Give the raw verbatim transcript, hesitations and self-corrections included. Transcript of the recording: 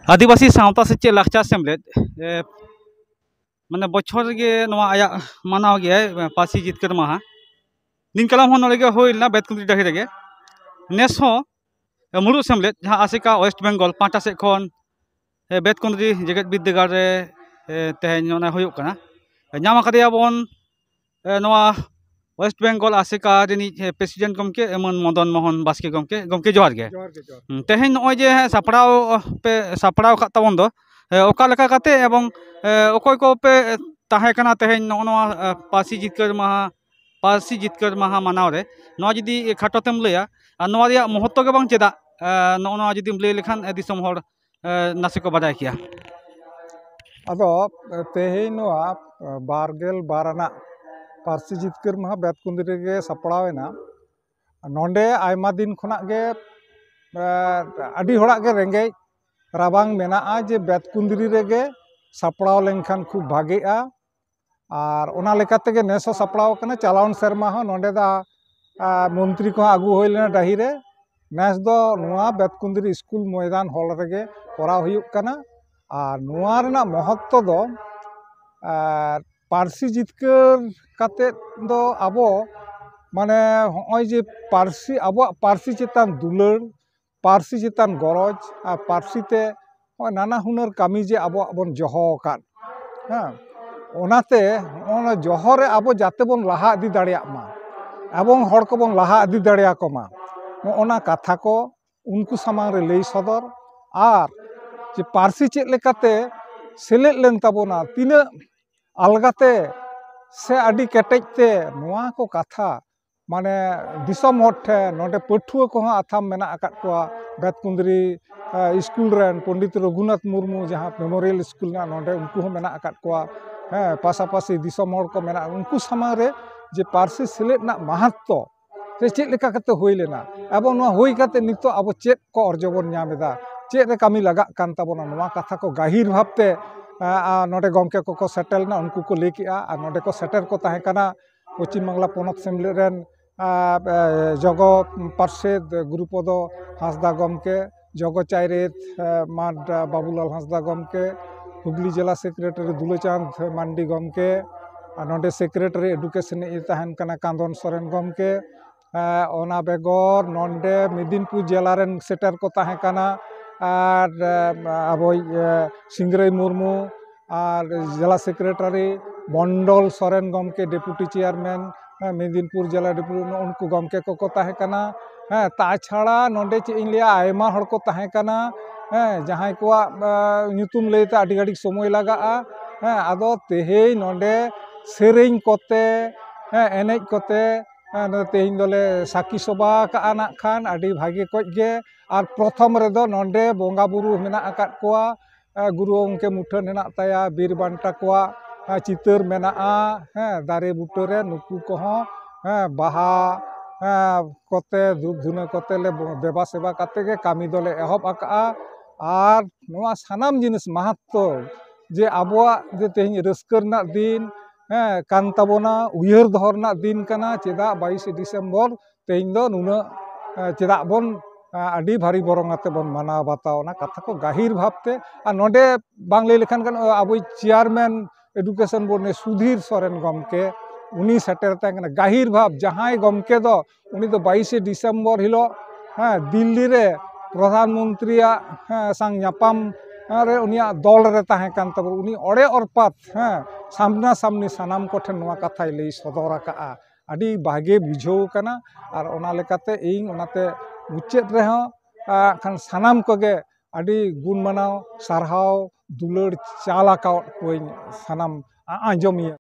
ᱟᱹᱫᱤᱵᱟᱹᱥᱤ ᱥᱟᱶᱛᱟ ᱥᱮᱪᱮᱫ ᱞᱟᱠᱪᱟᱨ ᱥᱮᱢᱞᱮᱫ, ᱮ, ᱢᱟᱱᱮ ᱵᱚᱪᱷᱚᱨ ᱨᱮᱜᱮ ᱱᱚᱣᱟ ᱟᱭᱟᱜ ᱢᱟᱱᱟᱣ ᱜᱮᱭᱟᱭ, ᱮ, ᱯᱟᱹᱨᱥᱤ ᱡᱤᱛᱠᱟᱹᱨ ᱢᱟᱦᱟ᱾ ᱱᱤᱱ ᱠᱟᱞᱚᱢ ᱦᱚᱸ ᱱᱚᱰᱮ ᱜᱮ ᱦᱩᱭ ᱞᱮᱱᱟ ᱵᱮᱛᱠᱩᱸᱫᱽᱨᱤ ᱰᱟᱹᱦᱤ ᱨᱮᱜᱮ᱾ ᱱᱮᱥ ᱦᱚᱸ, ᱮ, ᱢᱩᱲᱩᱫ ᱥᱮᱢᱞᱮᱫ ᱡᱟᱦᱟᱸ ᱟᱥᱮᱠᱟ ᱳᱭᱮᱥᱴ ᱵᱮᱝᱜᱚᱞ ᱯᱟᱦᱴᱟ ᱥᱮᱫ ᱠᱷᱚᱱ, ᱮ, ᱵᱮᱛᱠᱩᱸᱫᱽᱨᱤ ᱡᱮᱜᱮᱛ ᱵᱤᱨᱫᱟᱹᱜᱟᱲ ᱨᱮ, ᱮ, ᱛᱮᱦᱮᱧ ᱚᱱᱟ ᱦᱩᱭᱩᱜ ᱠᱟᱱᱟ᱾ ᱧᱟᱢ ᱟᱠᱟᱫᱮᱭᱟ ᱵᱚᱱ, ᱮ, ᱱᱚᱣᱟ ᱳᱭᱮᱥᱴ ᱵᱮᱝᱜᱚᱞ ᱟᱥᱮᱠᱟ ᱨᱤᱱᱤᱡ, ᱮ, ᱯᱨᱮᱥᱤᱰᱮᱱᱴ ᱜᱚᱢᱠᱮ ᱢᱟᱹᱱ ᱢᱚᱫᱚᱱ ᱢᱳᱦᱚᱱ ᱵᱟᱥᱠᱮ ᱜᱚᱢᱠᱮ᱾ ᱜᱚᱢᱠᱮ, ᱡᱚᱦᱟᱨ ᱜᱮ᱾ ᱡᱚᱦᱟᱨ ᱜᱮ, ᱡᱚᱦᱟᱨ᱾ ᱦᱩᱸ, ᱛᱮᱦᱮᱧ ᱱᱚᱜᱼᱚᱭ ᱡᱮ ᱥᱟᱯᱲᱟᱣ ᱯᱮ ᱥᱟᱯᱲᱟᱣ ᱟᱠᱟᱫ ᱛᱟᱵᱚᱱ ᱫᱚ, ᱮ, ᱚᱠᱟ ᱞᱮᱠᱟ ᱠᱟᱛᱮ ᱮᱵᱚᱝ, ᱮ, ᱚᱠᱚᱭ ᱠᱚᱯᱮ ᱛᱟᱦᱮᱸ ᱠᱟᱱᱟ ᱛᱮᱦᱮᱧ ᱱᱚᱜᱼᱚ ᱱᱚᱣᱟ, ᱮ, ᱯᱟᱹᱨᱥᱤ ᱡᱤᱛᱠᱟᱹᱨ ᱢᱟᱦᱟ, ᱯᱟᱹᱨᱥᱤ ᱡᱤᱛᱠᱟᱹᱨ ᱢᱟᱦᱟ ᱢᱟᱱᱟᱣ ᱨᱮ? ᱱᱚᱣᱟ ᱡᱩᱫᱤ ᱠᱷᱟᱴᱚ ᱛᱮᱢ ᱞᱟᱹᱭᱟ, ᱟᱨ ᱱᱚᱣᱟ ᱨᱮᱭᱟᱜ ᱢᱚᱦᱚᱛᱛᱚ ᱜᱮ ᱵᱟᱝ ᱪᱮᱫᱟᱜ, ᱮ, ᱱᱚᱜᱼᱚ ᱱᱚᱣᱟ ᱡᱩᱫᱤᱢ ᱞᱟᱹᱭ ᱞᱮᱠᱷᱟᱱ, ᱮ, ᱫᱤᱥᱚᱢ ᱦᱚᱲ, ᱮ, ᱱᱟᱥᱮ ᱠᱚ ᱵᱟᱰᱟᱭ ᱠᱮᱭᱟ᱾ ᱟᱫᱚ, ᱮ, ᱛᱮᱦᱮᱧ ᱱᱚᱣᱟ, ᱮ, ᱵᱟᱨ ᱜᱮᱞ ᱵᱟᱨ ᱟᱱᱟᱜ ᱯᱟᱹᱨᱥᱤ ᱡᱤᱛᱠᱟᱹᱨ ᱢᱟᱦᱟ ᱵᱮᱛᱠᱩᱸᱫᱽᱨᱤ ᱨᱮᱜᱮ ᱥᱟᱯᱲᱟᱣ ᱮᱱᱟ᱾ ᱱᱚᱰᱮ ᱟᱭᱢᱟ ᱫᱤᱱ ᱠᱷᱚᱱᱟᱜ ᱜᱮ, ᱮ, ᱟᱹᱰᱤ ᱦᱚᱲᱟᱜ ᱜᱮ ᱨᱮᱸᱜᱮᱡ ᱨᱟᱵᱟᱝ ᱢᱮᱱᱟᱜᱼᱟ ᱡᱮ ᱵᱮᱛᱠᱩᱸᱫᱽᱨᱤ ᱨᱮᱜᱮ ᱥᱟᱯᱲᱟᱣ ᱞᱮᱱᱠᱷᱟᱱ ᱠᱷᱩᱵ ᱵᱷᱟᱜᱮᱜᱼᱟ᱾ ᱟᱨ ᱚᱱᱟ ᱞᱮᱠᱟ ᱛᱮᱜᱮ ᱱᱮᱥ ᱦᱚᱸ ᱥᱟᱯᱲᱟᱣ ᱟᱠᱟᱱᱟ᱾ ᱪᱟᱞᱟᱣᱮᱱ ᱥᱮᱨᱢᱟ ᱦᱚᱸ ᱱᱚᱰᱮ ᱫᱚ, ᱟ, ᱢᱚᱱᱛᱨᱤ ᱠᱚᱦᱚᱸ ᱟᱹᱜᱩ ᱦᱩᱭ ᱞᱮᱱᱟ ᱰᱟᱹᱦᱤ ᱨᱮ᱾ ᱱᱮᱥ ᱫᱚ ᱱᱚᱣᱟ ᱵᱮᱛᱠᱩᱸᱫᱽᱨᱤ ᱥᱠᱩᱞ ᱢᱚᱭᱫᱟᱱ ᱦᱚᱞ ᱨᱮᱜᱮ ᱠᱚᱨᱟᱣ ᱦᱩᱭᱩᱜ ᱠᱟᱱᱟ᱾ ᱟᱨ ᱱᱚᱣᱟ ᱨᱮᱱᱟᱜ ᱢᱚᱦᱚᱛᱛᱚ ᱫᱚ, ᱟᱨ ᱯᱟᱹᱨᱥᱤ ᱡᱤᱛᱠᱟᱹᱨ ᱠᱟᱛᱮᱫ ᱫᱚ ᱟᱵᱚ, ᱢᱟᱱᱮ, ᱦᱚᱸᱜᱼᱚᱭ ᱡᱮ ᱯᱟᱹᱨᱥᱤ, ᱟᱵᱚᱣᱟᱜ ᱯᱟᱹᱨᱥᱤ ᱪᱮᱛᱟᱱ ᱫᱩᱞᱟᱹᱲ, ᱯᱟᱹᱨᱥᱤ ᱪᱮᱛᱟᱱ ᱜᱚᱨᱚᱡᱽ ᱟᱨ ᱯᱟᱹᱨᱥᱤ ᱛᱮ ᱱᱚᱜᱼᱚᱭ ᱱᱟᱱᱟ ᱦᱩᱱᱟᱹᱨ ᱠᱟᱹᱢᱤ ᱡᱮ ᱟᱵᱚᱣᱟᱜ ᱵᱚᱱ ᱡᱚᱦᱚ ᱟᱠᱟᱫ, ᱦᱮᱸ, ᱚᱱᱟᱛᱮ ᱱᱚᱜᱼᱚ ᱱᱚᱣᱟ ᱡᱚᱦᱚ ᱨᱮ ᱟᱵᱚ ᱡᱟᱛᱮ ᱵᱚᱱ ᱞᱟᱦᱟ ᱤᱫᱤ ᱫᱟᱲᱮᱭᱟᱜ ᱢᱟ, ᱮᱵᱚᱝ ᱦᱚᱲ ᱠᱚᱵᱚᱱ ᱞᱟᱦᱟ ᱤᱫᱤ ᱫᱟᱲᱮᱭᱟᱠᱚ ᱢᱟ, ᱱᱚᱜᱼᱚ ᱱᱟ ᱠᱟᱛᱷᱟ ᱠᱚ ᱩᱱᱠᱩ ᱥᱟᱢᱟᱝ ᱨᱮ ᱞᱟᱹᱭ ᱥᱚᱫᱚᱨ᱾ ᱟᱨ ᱡᱮ ᱯᱟᱹᱨᱥᱤ ᱪᱮᱫ ᱞᱮᱠᱟᱛᱮ ᱥᱮᱞᱮᱫ ᱞᱮᱱ ᱛᱟᱵᱚᱱᱟ, ᱛᱤᱱᱟᱹᱜ ᱟᱞᱜᱟᱛᱮ ᱥᱮ ᱟᱹᱰᱤ ᱠᱮᱴᱮᱡ ᱛᱮ, ᱱᱚᱣᱟ ᱠᱚ ᱠᱟᱛᱷᱟ ᱢᱟᱱᱮ ᱫᱤᱥᱚᱢ ᱦᱚᱲ ᱴᱷᱮᱱ, ᱱᱚᱰᱮ ᱯᱟᱹᱴᱷᱩᱣᱟᱹ ᱠᱚᱦᱚᱸ ᱟᱛᱷᱟᱢ ᱢᱮᱱᱟᱜ ᱟᱠᱟᱫ ᱠᱚᱣᱟ᱾ ᱵᱮᱛᱠᱩᱸᱫᱽᱨᱤ, ᱮ, ᱥᱠᱩᱞ ᱨᱮᱱ ᱯᱚᱱᱰᱤᱛ ᱨᱚᱜᱷᱩᱱᱟᱛᱷ ᱢᱩᱨᱢᱩ ᱡᱟᱦᱟᱸ ᱢᱮᱢᱳᱨᱤᱭᱟᱞ ᱥᱠᱩᱞ ᱨᱮᱱᱟᱜ, ᱱᱚᱰᱮ ᱩᱱᱠᱩ ᱦᱚᱸ ᱢᱮᱱᱟᱜ ᱟᱠᱟᱫ ᱠᱚᱣᱟ᱾ ᱦᱮᱸ, ᱯᱟᱥᱟᱯᱟᱥᱤ ᱫᱤᱥᱚᱢ ᱦᱚᱲ ᱠᱚ ᱢᱮᱱᱟᱜ, ᱩᱱᱠᱩ ᱥᱟᱢᱟᱝ ᱨᱮ ᱡᱮ ᱯᱟᱹᱨᱥᱤ ᱥᱮᱞᱮᱫ ᱨᱮᱱᱟᱜ ᱢᱟᱦᱟᱛᱛᱚ ᱥᱮ ᱪᱮᱫ ᱞᱮᱠᱟ ᱠᱟᱛᱮ ᱦᱩᱭ ᱞᱮᱱᱟ, ᱮᱵᱚᱝ ᱱᱚᱣᱟ ᱦᱩᱭ ᱠᱟᱛᱮ ᱱᱤᱛᱚᱜ ᱟᱵᱚ ᱪᱮᱫ ᱠᱚ ᱚᱨᱡᱚ ᱵᱚᱱ ᱧᱟᱢ ᱮᱫᱟ, ᱪᱮᱫ ᱨᱮ ᱠᱟᱹᱢᱤ ᱞᱟᱜᱟᱜ ᱠᱟᱱ ᱛᱟᱵᱚᱱᱟ, ᱱᱚᱣᱟ ᱠᱟᱛᱷᱟ ᱠᱚ ᱜᱟᱹᱦᱤᱨ ᱵᱷᱟᱵᱽᱛᱮ, ᱮ, ᱟ, ᱱᱚᱰᱮ ᱜᱚᱢᱠᱮ ᱠᱚᱠᱚ ᱥᱮᱴᱮᱨ ᱞᱮᱱᱟ, ᱩᱱᱠᱩ ᱠᱚ ᱞᱟᱹᱭ ᱠᱮᱜᱼᱟ᱾ ᱟᱨ ᱱᱚᱰᱮ ᱠᱚ ᱥᱮᱴᱮᱨ ᱠᱚ ᱛᱟᱦᱮᱸ ᱠᱟᱱᱟ ᱯᱚᱪᱷᱤᱢ ᱵᱟᱝᱞᱟ ᱯᱚᱱᱚᱛ ᱥᱮᱢᱞᱮᱫ ᱨᱮᱱ, ᱟ, ᱮ, ᱡᱚᱜᱚ ᱯᱟᱨᱥᱮᱫ ᱜᱩᱨᱩᱯᱚᱫᱚ ᱦᱟᱸᱥᱫᱟ ᱜᱚᱢᱠᱮ, ᱡᱚᱜᱚ ᱪᱟᱭᱨᱮᱛ ᱢᱟᱱ ᱵᱟᱵᱩᱞᱟᱞ ᱦᱟᱸᱥᱫᱟ ᱜᱚᱢᱠᱮ, ᱦᱩᱜᱽᱞᱤ ᱡᱮᱞᱟ ᱥᱮᱠᱨᱮᱴᱟᱨᱤ ᱫᱩᱞᱟᱪᱟᱸᱫᱽ ᱢᱟᱱᱰᱤ ᱜᱚᱢᱠᱮ, ᱟᱨ ᱱᱚᱰᱮ ᱥᱮᱠᱨᱮᱴᱟᱨᱤ ᱮᱰᱩᱠᱮᱥᱚᱱ ᱮ ᱛᱟᱦᱮᱱ ᱠᱟᱱᱟ ᱠᱟᱸᱫᱚᱱ ᱥᱚᱨᱮᱱ ᱜᱚᱢᱠᱮ᱾ ᱚᱱᱟ ᱵᱮᱜᱚᱨ ᱱᱚᱰᱮ ᱢᱮᱫᱤᱱᱯᱩᱨ ᱡᱮᱞᱟ ᱨᱮᱱ ᱥᱮᱴᱮᱨ ᱠᱚ ᱛᱟᱦᱮᱸ ᱠᱟᱱᱟ, ᱟᱨ ᱟᱵᱚᱭᱤᱡ ᱥᱤᱝᱨᱟᱹᱭ ᱢᱩᱨᱢᱩ, ᱟᱨ ᱡᱮᱞᱟ ᱥᱮᱠᱨᱮᱴᱟᱨᱤ ᱢᱚᱱᱰᱚᱞ ᱥᱚᱨᱮᱱ ᱜᱚᱢᱠᱮ, ᱰᱮᱯᱩᱴᱤ ᱪᱮᱭᱟᱨᱢᱮᱱ, ᱦᱮᱸ, ᱢᱮᱫᱤᱱᱯᱩᱨ ᱡᱮᱞᱟ ᱰᱮᱯᱩᱴᱤ, ᱱᱩᱜᱼᱩ ᱱᱩᱠᱩ ᱜᱚᱢᱠᱮ ᱠᱚᱠᱚ ᱛᱟᱦᱮᱸ ᱠᱟᱱᱟ᱾ ᱦᱮᱸ, ᱛᱟᱪᱷᱟᱲᱟ ᱱᱚᱰᱮ ᱪᱮᱫ ᱤᱧ ᱞᱟᱹᱭᱟ, ᱟᱭᱢᱟ ᱦᱚᱲ ᱠᱚ ᱛᱟᱦᱮᱸ ᱠᱟᱱᱟ, ᱦᱮᱸ, ᱡᱟᱦᱟᱸᱭ ᱠᱚᱣᱟᱜ ᱧᱩᱛᱩᱢ ᱞᱟᱹᱭᱛᱮ ᱟᱹᱰᱤ ᱜᱷᱟᱹᱲᱤᱡ ᱥᱚᱢᱚᱭ ᱞᱟᱜᱟᱜᱼᱟ᱾ ᱦᱮᱸ, ᱟᱫᱚ ᱛᱮᱦᱮᱧ ᱱᱚᱰᱮ ᱥᱮᱨᱮᱧ ᱠᱚᱛᱮ, ᱦᱮᱸ, ᱮᱱᱮᱡ ᱠᱚᱛᱮ, ᱦᱮᱸ, ᱛᱮᱦᱮᱧ ᱫᱚᱞᱮ ᱥᱟᱹᱠᱷᱤ ᱥᱚᱵᱷᱟ ᱟᱠᱟᱜᱼᱟ ᱱᱟᱜ ᱠᱷᱟᱱ ᱟᱹᱰᱤ ᱵᱷᱟᱜᱮ ᱠᱚᱡ ᱜᱮ᱾ ᱟᱨ ᱯᱨᱚᱛᱷᱚᱢ ᱨᱮᱫᱚ ᱱᱚᱰᱮ ᱵᱚᱸᱜᱟ ᱵᱩᱨᱩ ᱢᱮᱱᱟᱜ ᱟᱠᱟᱫ ᱠᱚᱣᱟ, ᱜᱩᱨᱩ ᱜᱚᱢᱠᱮ ᱢᱩᱴᱷᱟᱹᱱ ᱦᱮᱱᱟᱜ ᱛᱟᱭᱟ, ᱵᱤᱨ ᱵᱟᱱᱴᱟ ᱠᱚᱣᱟᱜ ᱪᱤᱛᱟᱹᱨ ᱢᱮᱱᱟᱜᱼᱟ᱾ ᱦᱮᱸ, ᱫᱟᱨᱮ ᱵᱩᱴᱟᱹᱨᱮ ᱱᱩᱠᱩ ᱠᱚᱦᱚᱸ, ᱦᱮᱸ, ᱵᱟᱦᱟ, ᱦᱮᱸ, ᱠᱚᱛᱮ, ᱫᱷᱩᱯ ᱫᱷᱩᱱᱟᱹ ᱠᱚᱛᱮ ᱞᱮ ᱫᱮᱵᱟ ᱥᱮᱵᱟ ᱠᱟᱛᱮ ᱜᱮ ᱠᱟᱹᱢᱤ ᱫᱚᱞᱮ ᱮᱦᱚᱵ ᱟᱠᱟᱜᱼᱟ᱾ ᱟᱨ ᱱᱚᱣᱟ ᱥᱟᱱᱟᱢ ᱡᱤᱱᱤᱥ ᱢᱟᱦᱟᱛᱛᱚ, ᱡᱮ ᱟᱵᱚᱣᱟᱜ ᱡᱮ ᱛᱮᱦᱮᱧ ᱨᱟᱹᱥᱠᱟᱹ ᱨᱮᱱᱟᱜ ᱫᱤᱱ, ᱦᱮᱸ, ᱠᱟᱱ ᱛᱟᱵᱚᱱᱟ, ᱩᱭᱦᱟᱹᱨ ᱫᱚᱦᱚ ᱨᱮᱱᱟᱜ ᱫᱤᱱ ᱠᱟᱱᱟ᱾ ᱪᱮᱫᱟᱜ ᱵᱟᱭᱤᱥᱮ ᱰᱤᱥᱮᱢᱵᱚᱨ ᱛᱮᱦᱮᱧ ᱫᱚ ᱱᱩᱱᱟᱹᱜ, ᱮ, ᱪᱮᱫᱟᱜ ᱵᱚᱱ, ᱮ, ᱟᱹᱰᱤ ᱵᱷᱟᱹᱨᱤ ᱵᱚᱨᱚᱝ ᱟᱛᱮ ᱵᱚᱱ ᱢᱟᱱᱟᱣ ᱵᱟᱛᱟᱣ? ᱚᱱᱟ ᱠᱟᱛᱷᱟ ᱠᱚ ᱜᱟᱹᱦᱤᱨ ᱵᱷᱟᱵᱽᱛᱮ, ᱟᱨ ᱱᱚᱰᱮ ᱵᱟᱝ ᱞᱟᱹᱭ ᱞᱮᱠᱷᱟᱱ ᱜᱟᱱᱚᱜᱼᱟ, ᱟᱵᱚᱭᱤᱡ ᱪᱮᱭᱟᱨᱢᱮᱱ ᱮᱰᱩᱠᱮᱥᱚᱱ ᱵᱳᱨᱰ ᱨᱤᱱᱤᱡ ᱥᱩᱫᱷᱤᱨ ᱥᱚᱨᱮᱱ ᱜᱚᱢᱠᱮ, ᱩᱱᱤ ᱥᱮᱴᱮᱨ ᱛᱟᱦᱮᱸ ᱠᱟᱱᱟ᱾ ᱜᱟᱹᱦᱤᱨ ᱵᱷᱟᱵᱽ ᱡᱟᱦᱟᱸᱭ ᱜᱚᱢᱠᱮ ᱫᱚ ᱩᱱᱤ ᱫᱚ ᱵᱟᱭᱤᱥᱮ ᱰᱤᱥᱮᱢᱵᱚᱨ ᱦᱤᱞᱳᱜ, ᱦᱮᱸ, ᱫᱤᱞᱞᱤ ᱨᱮ ᱯᱨᱚᱫᱷᱟᱱ ᱢᱚᱱᱛᱨᱤᱭᱟᱜ, ᱦᱮᱸ, ᱥᱟᱝ ᱧᱟᱯᱟᱢ, ᱦᱮᱸ, ᱨᱮ ᱩᱱᱤᱭᱟᱜ ᱫᱚᱞ ᱨᱮ ᱛᱟᱦᱮᱸ ᱠᱟᱱ ᱛᱟᱵᱚᱱᱟ᱾ ᱩᱱᱤ ᱚᱲᱮ ᱚᱨᱯᱟᱛ, ᱦᱮᱸ, ᱥᱟᱢᱱᱟ ᱥᱟᱢᱱᱤ ᱥᱟᱱᱟᱢ ᱠᱚᱴᱷᱮᱱ ᱱᱚᱣᱟ ᱠᱟᱛᱷᱟᱭ ᱞᱟᱹᱭ ᱥᱚᱫᱚᱨ ᱟᱠᱟᱜᱼᱟ᱾ ᱟᱹᱰᱤ ᱵᱷᱟᱜᱮ ᱵᱩᱡᱷᱟᱹᱣ ᱠᱟᱱᱟ᱾ ᱟᱨ ᱚᱱᱟ ᱞᱮᱠᱟᱛᱮ ᱤᱧ ᱚᱱᱟᱛᱮ ᱢᱩᱪᱟᱹᱫ ᱨᱮᱦᱚᱸ, ᱟ, ᱠᱷᱟᱱ ᱥᱟᱱᱟᱢ ᱠᱚᱜᱮ ᱟᱹᱰᱤ ᱜᱩᱱ ᱢᱟᱱᱟᱣ ᱥᱟᱨᱦᱟᱣ ᱫᱩᱞᱟᱹᱲ ᱪᱟᱞ ᱟᱠᱟᱣᱟᱫ ᱠᱚᱣᱟᱧ ᱥᱟᱱᱟᱢ ᱟ-, ᱟᱸᱡᱚᱢᱤᱭᱟᱹ᱾